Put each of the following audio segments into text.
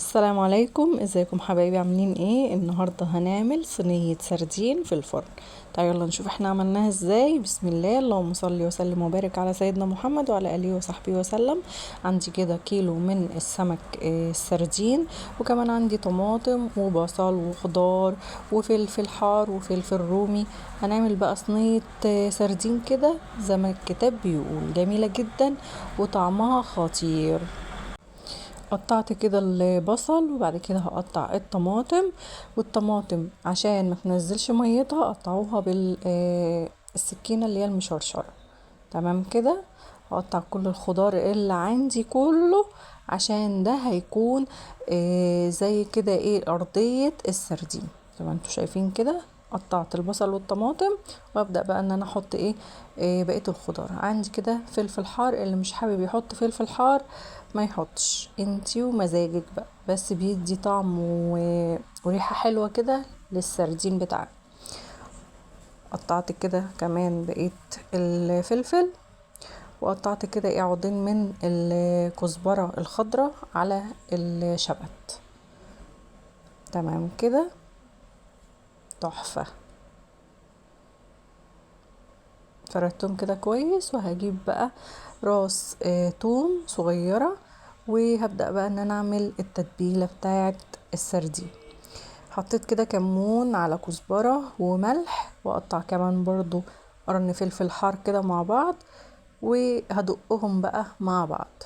السلام عليكم، ازيكم حبايبي؟ عاملين ايه؟ النهارده هنعمل صينية سردين في الفرن. تعالوا يلا نشوف احنا عملناها ازاي. بسم الله، اللهم صل وسلم وبارك على سيدنا محمد وعلى اله وصحبه وسلم. عندي كده كيلو من السمك السردين، وكمان عندي طماطم وبصل وخضار وفلفل حار وفلفل رومي. هنعمل بقى صينية سردين كده زي ما الكتاب بيقول، جميلة جدا وطعمها خطير. قطعت كده البصل، وبعد كده هقطع الطماطم، والطماطم عشان ما تنزلش ميتها قطعوها بالسكينة اللي هي المشرشرة. تمام كده. هقطع كل الخضار اللي عندي كله، عشان ده هيكون زي كده ايه ارضية السردين. زي ما انتوا شايفين كده قطعت البصل والطماطم، وابدأ بقى ان انا احط ايه بقية الخضار. عندي كده فلفل حار، اللي مش حابب يحط فلفل حار ما يحطش، انتي ومزاجك بقى، بس بيدي طعم وريحة حلوة كده للسردين بتاعنا. قطعت كده كمان بقية الفلفل، وقطعت كده ايه عودين من الكزبرة الخضراء على الشبت. تمام كده، تحفة. فردتهم كده كويس. وهجيب بقى راس توم صغيرة، وهبدأ بقى ان انا اعمل التتبيلة بتاعة السردين. حطيت كده كمون على كزبرة وملح، واقطع كمان برضو قرن فلفل حار كده مع بعض، وهدقهم بقى مع بعض.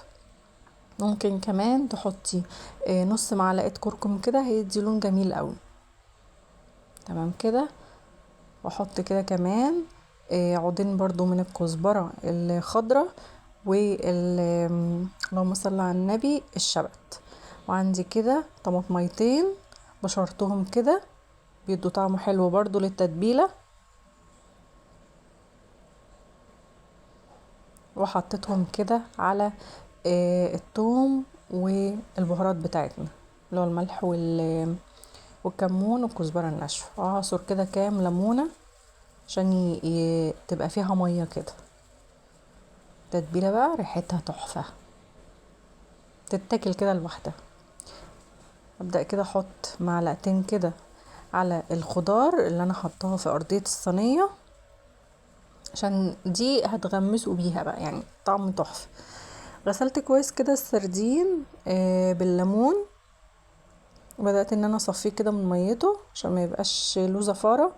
ممكن كمان تحطي نص معلقة كركم كده، هيدي لون جميل قوي. تمام كده. واحط كده كمان عودين برضو من الكزبرة الخضرة وال اللهم صل على النبي الشبت. وعندي كده طماطميتين بشرتهم كده، بيدوا طعم حلو برضو للتتبيلة. وحطيتهم كده على الثوم والبهارات بتاعتنا اللي هو الملح والكمون والكزبرة الناشفة. اعصر كده كام ليمونة عشان تبقى فيها مية كده. تتبيلة بقى ريحتها تحفة، تتاكل كده لوحدها. ابدأ كده احط معلقتين كده على الخضار اللي انا حطاها في ارضية الصينية، عشان دي هتغمسوا بيها بقى، يعني طعم تحفة. غسلت كويس كده السردين بالليمون، وبدأت ان انا اصفيه كده من ميته عشان ما يبقاش له زفارة.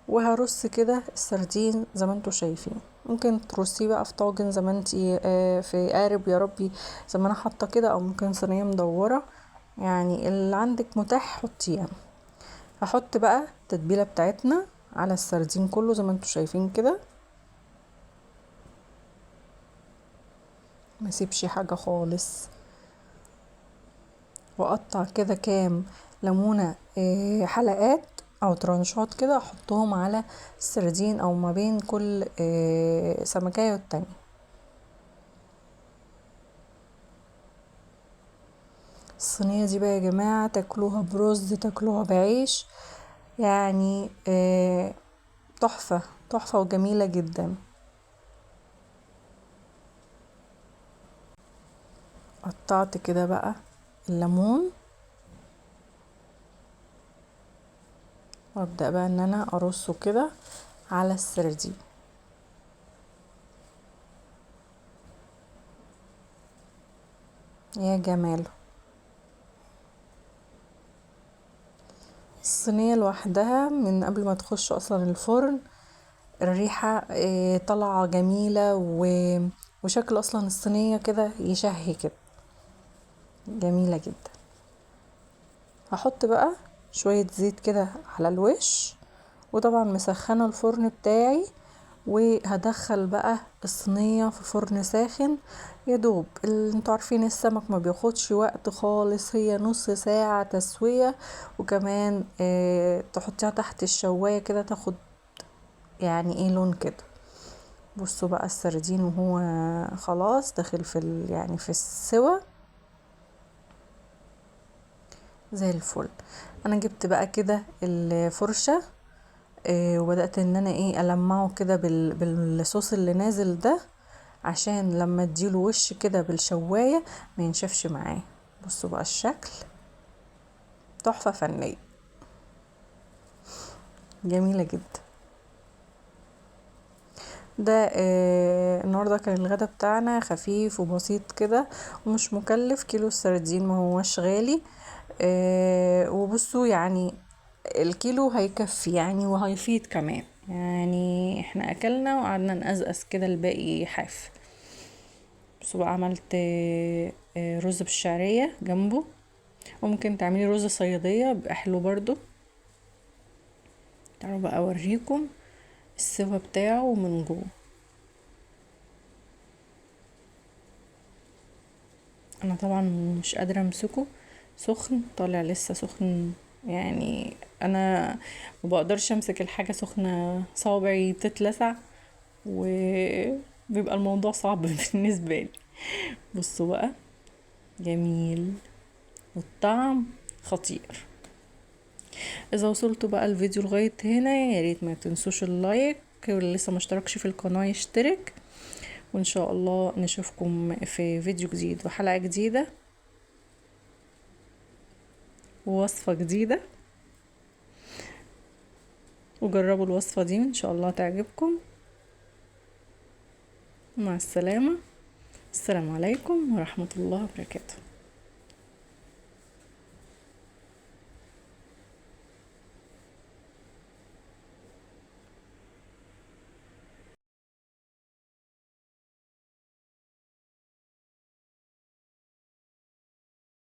وهرص كده السردين زي ما انتوا شايفين. ممكن ترصيه بقى في طاجن زي ما انتي، في قارب يا ربي زي ما انا حاطه كده، او ممكن صينية مدورة، يعني اللي عندك متاح حطيه. هحط بقى التتبيله بتاعتنا على السردين كله زي ما انتوا شايفين كده، ما اسيبش حاجة خالص. واقطع كده كام ليمونه، حلقات او ترانشات كده، احطهم على السردين او ما بين كل سمكايه والتانية. الصينية دي بقى يا جماعة تاكلوها برز، تاكلوها بعيش، تحفة تحفة وجميلة جدا. قطعت كده بقى الليمون، وابدأ بقى ان انا ارصه كده على السردين. يا جماله. الصينية لوحدها من قبل ما تخش اصلا الفرن الريحة طالعة جميلة، وشكل اصلا الصينية كده يشهي كده، جميلة جدا. هحط بقى شوية زيت كده على الوش، وطبعا مسخنة الفرن بتاعي، وهدخل بقى الصينية في فرن ساخن يا دوب. انتوا عارفين السمك ما بياخدش وقت خالص، هي نص ساعة تسوية، وكمان تحطيها تحت الشواية كده تاخد لون كده. بصوا بقى السردين وهو خلاص داخل في السوى زي الفل. انا جبت بقى كده الفرشة، وبدأت ان انا المعه كده بالصوص اللي نازل ده، عشان لما اديله وش كده بالشواية ما ينشفش معايا. بصوا بقى الشكل تحفة فنية جميلة جدا. ده النهاردة كان الغدا بتاعنا خفيف وبسيط كده ومش مكلف. كيلو السردين ما هوش غالي، وبصوا يعني الكيلو هيكفي يعني وهيفيض كمان، يعني احنا اكلنا وقعدنا نقزقز كده الباقي حاف. بصوا بقى عملت رز بالشعرية جنبه، وممكن تعملي رز صيادية بيبقى حلو برضو. تعالوا بقى اوريكم السوا بتاعه من جوه. انا طبعا مش قادرة امسكه، سخن طالع لسه سخن، يعني انا مبقدرش امسك الحاجة سخنة، صوابعي بتتلسع وبيبقى الموضوع صعب بالنسبة لي. بصوا بقى جميل والطعم خطير. اذا وصلتوا بقى الفيديو لغاية هنا يا ريت ما تنسوش اللايك، واللي لسه ما اشتركش في القناة يشترك، وان شاء الله نشوفكم في فيديو جديد وحلقة جديدة ووصفة جديدة. وجربوا الوصفة دي ان شاء الله تعجبكم. مع السلامة، السلام عليكم ورحمة الله وبركاته.